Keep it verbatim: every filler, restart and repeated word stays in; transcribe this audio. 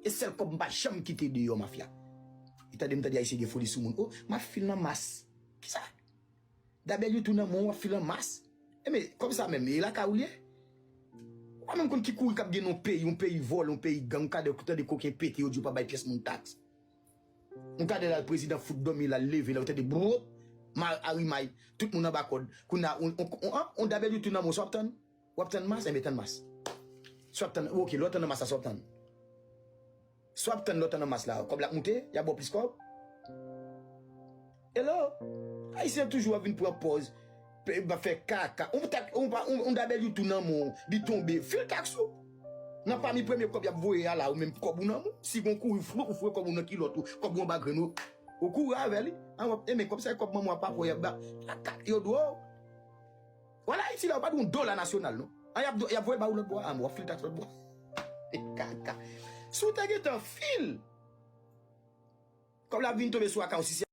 E sèl kòb m pa janm kite deyò, mafya. E tande m tande Ayisyen gen foli sou moun. Oh, m ap fil nan mas. Kisa? Dabèl yo tou nan men w, w ap fil nan mas. E men, kòb sa menm, e lakay ou l ye? Ou pa menm konn ki kouri k ap gen nan yon peyi, yon peyi vòlè, yon peyi gang, ou ka tande koken pete, yo di yo pa bay pyès moun taks. Ou ka tande la, prezidan fout dòmi la, l leve la, ou tande bwop, ma arimay, tout moun anba kòd. Kounye a, on, on, on, on, on dabèl yo tou nan men w, sa w ap tann? W ap tann mas? Enben, tann mas. Sa w ap tann? Oke, lè w tann nan mas la, sa w ap tann? Sa w ap tann lè w tann nan mas la? Kòb la ap moute? Y ap ba w plis kòb? Hello? Ayisyen toujou ap vin pran pòz, pe- ap fè kaka. On tak, on, pa- on, on dabèl yo tou nan men w, li tonbe. Fil taks ou. Nan pami premye kòb y ap voye a la, ou menm kòb ou nan men w. Si gon kouri flou, ou foure kòb ou nan kilòt ou, kòb ou anba grenn ou, ou kouri avè li. An, w ap, e men kòb sa, kòb manman w ap ap voye ap ba. Kaka, yo dwe w. Wala Ayiti la, ou pa dwe yon dola nasyonal, non. An, y ap, y ap voye ba ou lòt bò a, an, w ap fil taks lòt bò. Kaka. Si w te gentan fil, kòb la ap vin tonbe sou akawont si se